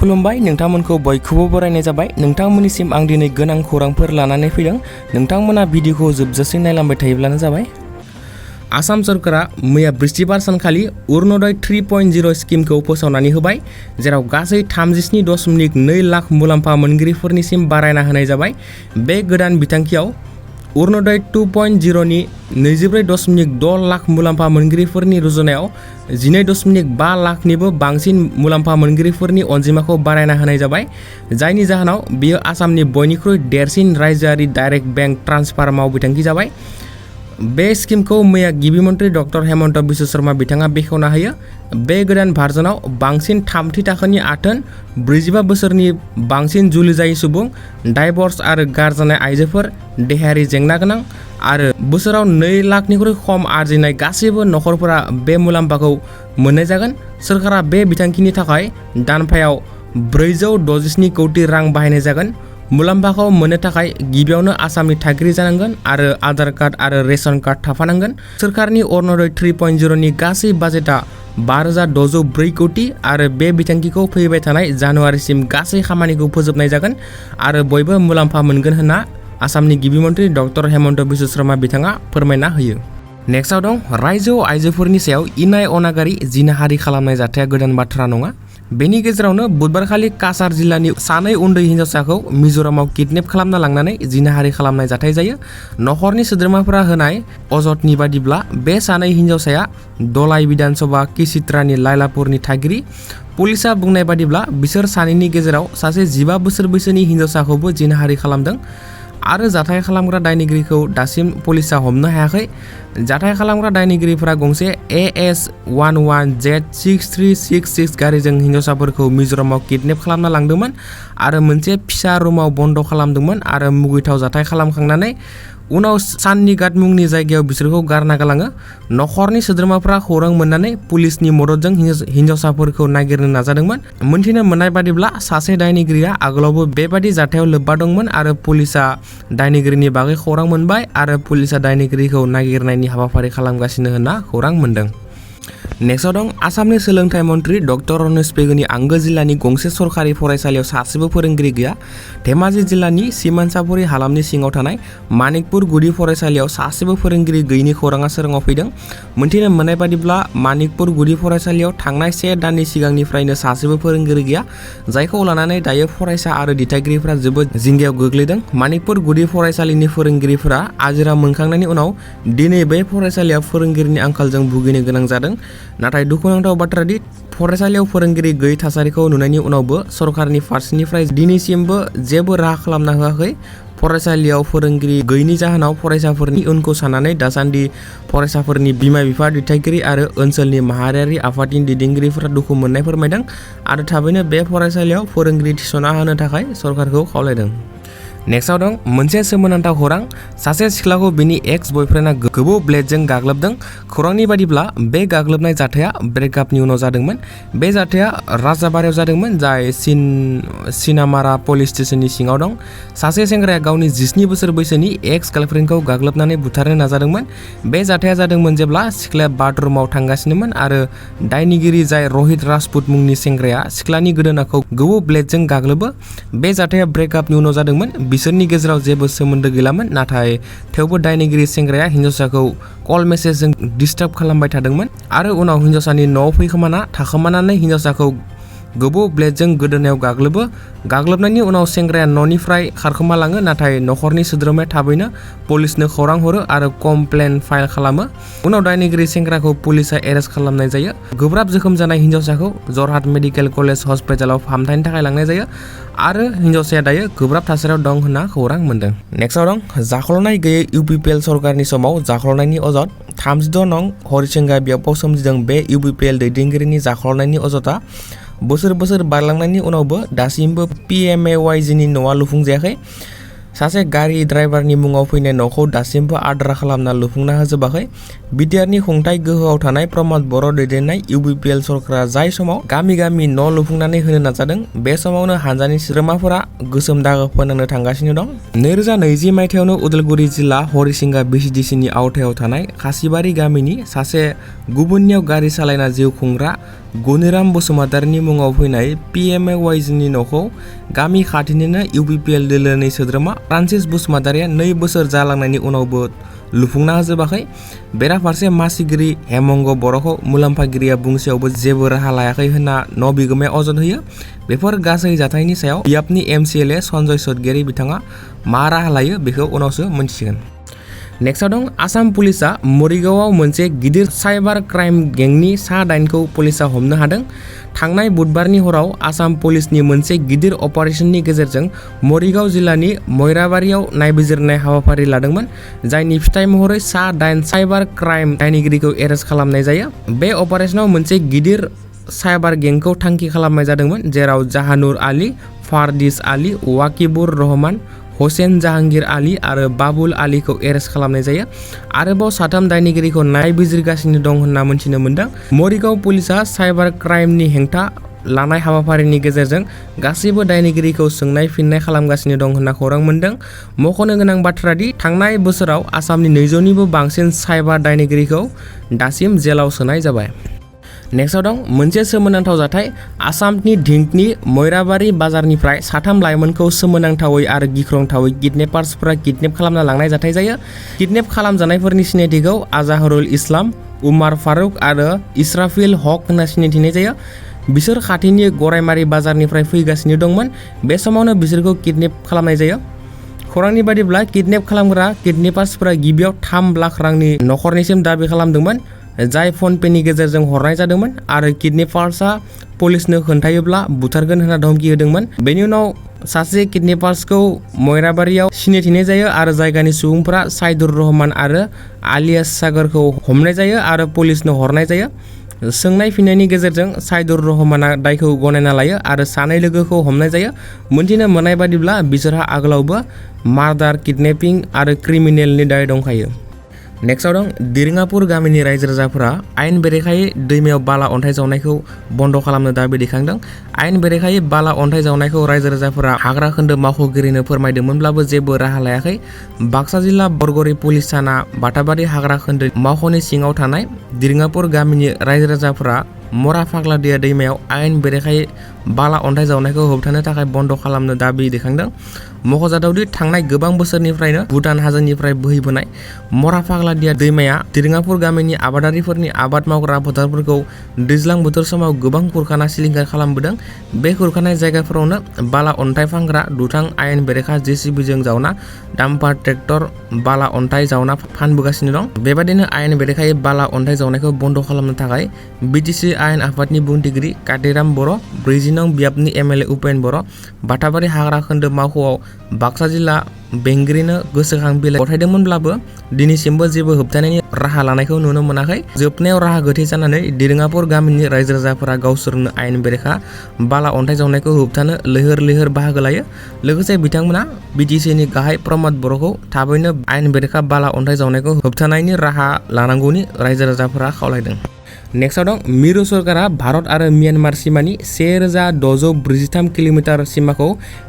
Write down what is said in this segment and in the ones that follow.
खुलुमबाय नोंथांमोनखौ बयखौबो बरायनाय जाबाय। नोंथांमोननिसिम आं दिनै गोनां खौरांफोर लानानै फैदों। नोंथांमोना भिडिअखौ जोबजासिम नायलांबाय थायोब्लानो जाबाय। आसाम सरकारा मैया बृहस्पतिबार सानखालि अरुणोदय 3.0 स्किमखौ फोसावनानै होबाय, जेराव गासै 37.2 लाख मुलाम्फा मोनगिरिफोरनिसिम बारायना होनाय जाबाय। बे गोदान बिथांखियाव अरुणोदय 2.0 नि 24.6 लाख मुलाम्फा मोनगिरिफोरनि रुजुनायाव 12.5 लाखनिबो बांसिन मुलाम्फा मोनगिरिफोरनि अनजिमाखौ बारायना होनाय जाबाय, जायनि जाहोनाव बेयो आसामनि बयनिख्रुइ देरसिन रायजोआरि डाइरेक्ट बेंक ट्रान्सफार मावबिथांखि जाबाय। बे स्किमखौ मैया गिबि मन्त्रि डक्टर हेमन्त बिश्व शर्मा बिथाङा बेखेवना होयो। बे गोदान भार्जनाव बांसिन थामथि थाखोनि आथोन, 45 बोसोरनि बांसिन जुलि जायै सुबुं, डाइभर्स आरो गारजानाय आइजोफोर, देहायारि जेंना गोनां आरो बोसोराव 2 लाखनिख्रुइ खम आरजिनाय गासैबो नखरफोरा बे मुलाम्फाखौ मोननाय जागोन। सोरखारा बे बिथांखिनि थाखाय दानफायाव 467 कौटि रां बाहायनाय जागोन। मुलाम्फाखौ मोननो थाखाय गिबियावनो आसामनि थागिरि जानांगोन आरो आधार कार्ड आरो रेशन कार्ड थाफानांगोन। सोरखारनि अरुणोदय 3.0 नि गासै बाजेटआ 5,604 कौटि आरो बे बिथांखिखौ फैबाय थानाय जानुवारिसिम गासै खामानिखौ फोजोबनाय जागोन आरो बयबो मुलाम्फा मोनगोन होनना आसामनि गिबि मन्त्रि डक्टर हेमन्त बिश्व शर्मा बिथाङा फोरमायना होयो। नेक्स्टआव दं रायजोआव आइजोफोरनि सायाव इनाय अनागारि जिनाहारि खालामनाय जाथाया गोदान बाथ्रा नङा। बेनि गेजेरावनो बुधबारखालि काछार जिल्लानि सानै उन्दै हिन्जावसाखौ मिज'रामाव किडनेप खालामना लांनानै जिनाहारि खालामनाय जाथाय जायो। नखरनि सोद्रोमाफोरा होनाय अजदनि बादिब्ला बे सानै हिन्जावसाया दलाई विधानसभा किसित्रानि लायलापुरनि थागिरि। पुलिसा बुंनाय बादिब्ला बिसोर सानैनि गेजेराव सासे 15 बोसोर बैसोनि हिन्जावसाखौबो जिनाहारि खालामदों आरो जाथाय खालामग्रा दायनिगिरिखौ दासिम पुलिसा हमनो हायाखै। जाथाय खालामग्रा दायनिगिरिफोरा गंसे AS11Z6366 गारिजों हिन्जावसाफोरखौ मिज'रामाव किडनेप खालामना लांदोंमोन आरो मोनसे फिसा रुमाव बन्द खालामदोंमोन आरो मुगैथाव जाथाय खालामखांनानै उनाव सान्निगाद मुंनि जायगायाव बिसोरखौ गारना गालाङो। नखरनि सोद्रोमाफ्रा खौरां मोननानै पुलिसनि मददजों हिन्जावसाफोरखौ नागिरनो नाजादोंमोन। मोनथिनो मोननाय बादिब्ला सासे दायनिगिरिया आगोलावबो बेबादि जाथायाव लोब्बा दंमोन आरो पुलिसा दायनिगिरिनि बागै खौरां मोनबाय आरो पुलिसा दायनिगिरिखौ नागिरनायनि हाबाफारि खालामगासिनो होनना खौरां मोनदों। नेक्स्टआव दं आसामनि सोलोंथाइ मन्त्रि डक्टर रमेश बेगनि आंगो जिल्लानि गंसे सरकारि फरायसालियाव सासेबो फोरोंगिरि गैया। धेमाजि जिल्लानि सिमानसापुरि हालामनि सिङाव थानाय मानिकपुर गुदि फरायसालियाव सासेबो फोरोंगिरि गैयिनि खौराङा सोराङाव फैदों। मोनथिनो मोननाय बादिब्ला मानिकपुर गुदि फरायसालियाव थांनाय 1 दाननि सिगांनिफ्रायनो सासेबो फोरोंगिरि गैया, जायखौ लानानै दायो फरायसा आरो दिथागिरिफोरा जोबोद जिंगायाव गोग्लैदों। मानिकपुर गुदि फरायसालिनि फोरोंगिरिफोरा आजिरा मोनखांनायनि उनाव दिनै बे फरायसालियाव फोरोंगिरिनि आंखालजों भुगिनो गोनां जादों। नाथाय दुखुनांथाव बाथ्रा दि फरायसालियाव फोरोंगिरि गैयै थासारिखौ नुनायनि उनावबो सरकारनि फारसेनिफ्राय दिनैसिमबो जेबो राहा खालामना होआखै। फरायसालियाव फोरोंगिरि गैयैनि जाहोनाव फरायसाफोरनि इयुनखौ साननानै दासान्दि फरायसाफोरनि बिमा-बिफा, दिथागिरि आरो ओनसोलनि माहारियारि आफादनि दैदेनगिरिफोरा दुखु मोननाय फोरमायदों आरो थाबैनो बे फरायसालियाव फोरोंगिरि थिसनना होनो थाखाय सरकारखौ खावलायदों। नेक्स्टआव दं मोनसे सोमोनांथाव खौरां। सासे सिख्लाखौ बिनि एक्स बयफ्रेन्डआ गोबौ ब्लेडजों गाग्लोबदों। खौरांनि बादिब्ला बे गाग्लोबनाय जाथाया ब्रेकआपनि उनाव जादोंमोन। बे जाथाया राजाबारियाव जादोंमोन, जाय सिनामारा पुलिस स्टेशननि सिङाव दं। सासे सेंग्राया गावनि 19 बोसोर बैसोनि एक्स गार्लफ्रेन्डखौ गाग्लोबनानै बुथारनो नाजादोंमोन। बे जाथाया जादोंमोन जेब्ला सिख्लाया बाथरुमाव थांगासिनोमोन आरो दायनिगिरि जाय रहित राजपुत मुंनि सेंग्राया सिख्लानि गोदोनाखौ गोबौ ब्लेडजों गाग्लोबो। बे जाथाया ब्रेकआपनि उनाव जादोंमोन। बिसोरनि गेजेराव जेबो सोमोन्दो गैलामोन, नाथाय थेवबो दायनिगिरि सेंग्राया हिन्जावसाखौ कल मेसेजजों डिस्टार्ब खालामबाय थादोंमोन आरो उनाव हिन्जावसानि न'आव फैखोमाना थाखोमानानै हिन्जावसाखौ गोबौ ब्लेडजों गोदोनायाव गाग्लोबो। गाग्लोबनायनि उनाव सेंग्राया न'निफ्राय खारखोमालाङो, नाथाय नखरनि सोद्रोमाया थाबैनो पुलिसनो खौरां हरो आरो कमप्लेन फाइल खालामो। उनाव दायनिगिरि सेंग्राखौ पुलिसा एरेस्ट खालामनाय जायो। गोब्राब जोखोम जानाय हिन्जावसाखौ जरहाट मेडिकेल कलेज हस्पिटालाव फाहामथायनि थाखाय लांनाय जायो आरो हिन्जावसाया दायो गोब्राब थासारियाव दं होनना खौरां मोनदों। नेक्स्टआव दं जाख्ल'नाय गैयै UPPL सरकारनि समाव जाख्ल'नायनि अजद। 36 नं हरिसिंगा बियाबाव सोमजिदों। बे UPPL दैदेनगिरिनि जाख्ल'नायनि अजदआ बोसोर बारलांनायनि उनावबो दासिमबो PMAYGनि न'आ लुफुंजायाखै। सासे गारि ड्राइभारनि मुङाव फैनाय न'खौ दासिमबो आद्रा खालामना लुफुंना होजोबाखै। BTRनि खुंथाय गोहोआव थानाय प्रमाद बर' दैदेननाय UPPL सरकारा जाय समाव गामि गामि न' लुफुंनानै होनो नाजादों, बे समावनो हानजानि सोद्रोमाफोरा गोसोम दागो फोनांनो थांगासिनो दं। 2020 मायथाइयावनो उदालगुरि जिल्ला हरिसिंगा BCDCनि आवथायाव थानाय खासिबारि गामिनि सासे गुबुननियाव गारि सालायना जिउ खुंग्रा गनिराम बसुमतारिनि मुङाव फैनाय PMAYGनि न'खौ गामि खाथिनिनो UPPL दोलोनि सोद्रोमा फ्रान्सिस बसुमतारिया 2 बोसोर जालांनायनि उनावबो लुफुंना होजोबाखै। बेराफारसे मासिगिरि हेमंग बर'खौ मुलाम्फागिरिया बुंसेयावबो जेबो राहा लायाखै होनना न' बिगोमाया अजद होयो। बेफोर गासै जाथायनि सायाव बियाबनि MCLA सन्जय सतगिरि बिथाङा मा राहा लायो बेखौ उनावसो मोनथिगोन। नेक्स्टआव दं आसाम पुलिसा मरिगावआव मोनसे गिदिर साइबार क्राइम गेंनि सा 8खौ पुलिसा हमनो हादों। थांनाय बुधबारनि हराव आसाम पुलिसनि मोनसे गिदिर अपारेशननि गेजेरजों मरिगाव जिल्लानि मयराबारियाव नायबिजिरनाय हाबाफारि लादोंमोन, जायनि फिथाइ महरै सा 8 साइबार क्राइम दायनिगिरिखौ एरेस्ट खालामनाय जायो। बे अपारेशनाव मोनसे गिदिर साइबार गेंखौ थांखि खालामनाय जादोंमोन, जेराव जाहानुर आली, फारदिस आली, वाकिबुर रहमान, हुसैन जाहांगीर आली आरो बाबुल आलीखौ एरेस्ट खालामनाय जायो। आरोबाव 3 दायनिगिरिखौ नायबिजिरगासिनो दं होनना मिथिनो मोन्दों। मरिगाव पुलिसा साइबार क्राइमनि हेंथा लानाय हाबाफारिनि गेजेरजों गासैबो दायनिगिरिखौ सोंनाय फिननाय खालामगासिनो दं होनना खौरां मोन्दों। मख'नो गोनां बाथ्रा दि थांनाय बोसोराव आसामनि 200निबो बांसिन साइबार दायनिगिरिखौ दासिम जेलाव सोनाय जाबाय। नेक्स्टआव दं मोनसे सोमोनांथाव जाथाय। आसामनि धिंकनि मयराबारि बाजारनिफ्राय 3 लाइमोनखौ सोमोनांथावै आरो गिख्रंथावै किडनेपार्सफोरा किडनेप खालामना लांनाय जाथाय जायो। किडनेप खालामजानायफोरनि सिनायथिखौ आजाहरुल इस्लाम, उमार फारुक आरो इसराफिल हक होनना सिनायथिनाय जायो। बिसोर खाथिनि गरायमारि बाजारनिफ्राय फैगासिनो दंमोन। बे समावनो बिसोरखौ किडनेप खालामनाय जायो। खौरांनि बादिब्ला किडनेप खालामग्रा किडनेपार्सफोरा गिबियाव 3 लाख रांनि नखरनिसिम दाबि खालामदोंमोन, जाय फन पेनि गेजेरजों हरनाय जादोंमोन आरो किडनेपार्सआ पुलिसनो खोन्थायोब्ला बुथारगोन होनना धमकी होदोंमोन। बेनि उनाव सासे किडनेपार्सखौ मयराबारियाव सिनायथिनाय जायो आरो जायगानि सुबुंफोरा साइदुर रहमान आरो आलियास सागरखौ हमनाय जायो आरो पुलिसनो हरनाय जायो। सोंनाय फिननायनि गेजेरजों साइदुर रहमाना दायखौ गनायना लायो आरो 2 लोगोखौ हमनाय जायो। मोनथिनो मोननाय बादिब्ला बिसोरहा आगोलावबो मार्डार, किडनेपिं आरो क्रिमिनेलनि दाय दंखायो। नेक्स्टआव दं दिरिङापुर गामिनि रायजो राजाफोरा आयेन बेरेखायै दैमायाव बाला अन्थाइ जावनायखौ बन्द खालामनो दाबि दैखांदों। आयेन बेरेखायै बाला अन्थाइ जावनायखौ रायजो राजाफोरा हाग्रा खोन्दो मावख'गिरिनो फोरमायदोंमोनब्लाबो जेबो राहा लायाखै। बाक्सा जिल्ला बरगरि पुलिस थाना बाटाबारि हाग्रा खोन्दो मावख'नि सिङाव थानाय दिरिङापुर गामिनि रायजो राजाफोरा मरा फाग्लादिया दैमायाव आयेन बेरेखायै बाला अन्थाइ जावनायखौ होबथानो थाखाय बन्द खालामनो दाबि दैखांदों। मख'जाथावदि थांनाय गोबां बोसोरनिफ्रायनो भुटान हाजोनिफ्राय बोहैबोनाय मरा फाग्लादिया दैमाया दिरिङापुर गामिनि आबादारिफोरनि आबाद मावग्रा फोथारफोरखौ दैज्लां बोथोर समाव गोबां खुरखाना सिलिंखार खालामबोदों। बे खुरखानाय जायगाफोरावनो बाला अन्थाइ फानग्रा दुथां आयेन बेरेखा JCBजों जावना डाम्पार ट्रेक्टर बाला अन्थाइ जावना फानबोगासिनो दं। बेबादिनो आयेन बेरेखायै बाला अन्थाइ जावनायखौ बन्द खालामनो थाखाय BTC आयेन आफादनि बुंथिगिरि कातिराम बर', 40 नं बियाबनि MLA उपेन बर', बाटाबारि हाग्रा खोन्दो मावख'आव बाक्सा जिल्ला बेंगिरिनो गोसोखां बिलाइ गथायदोंमोनब्लाबो दिनैसिमबो जेबो होबथानायनि राहा लानायखौ नुनो मोनाखै। जोबनायाव राहा गोथे जानानै दिरिङापुर गामिनि रायजो राजाफोरा गावसोरनो आयेन बेरेखा बाला अन्थाइ जावनायखौ होबथानो लैहोर लैहोर बाहागो लायो। लोगोसे बिथांमोना BTCनि गाहाय प्रमाद बर'खौ थाबैनो आयेन बेरेखा बाला अन्थाइ जावनायखौ होबथानायनि राहा लानांगौनि रायजो राजाफोरा खावलायदों। नेक्स्टआव दं मिरु सरकारा भारत आरो म्यानमार सिमानि 1643 किल'मिटार सिमाखौ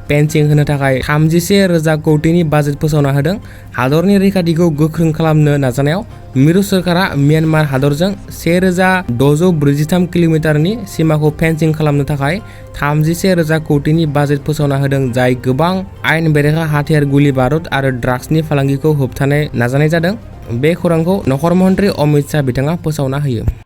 फेन्सिं होनो थाखाय 31,000 कौटिनि बाजेट फोसावना होदों। हादरनि रैखाथिखौ गोख्रों खालामनो नाजानायाव मिरु सरकारा म्यानमार हादरजों 1643 किल'मिटारनि सिमाखौ फेन्सिं खालामनो थाखाय 31,000 कौटिनि बाजेट फोसावना होदों, जाय गोबां आयेन बेरेखा हाथियार, गुलि बारुद आरो ड्राग्सनि फालांगिखौ होबथानाय नाजानाय जादों। बे खौरांखौ नखर मन्त्रि अमित शाह बिथाङा फोसावना होयो।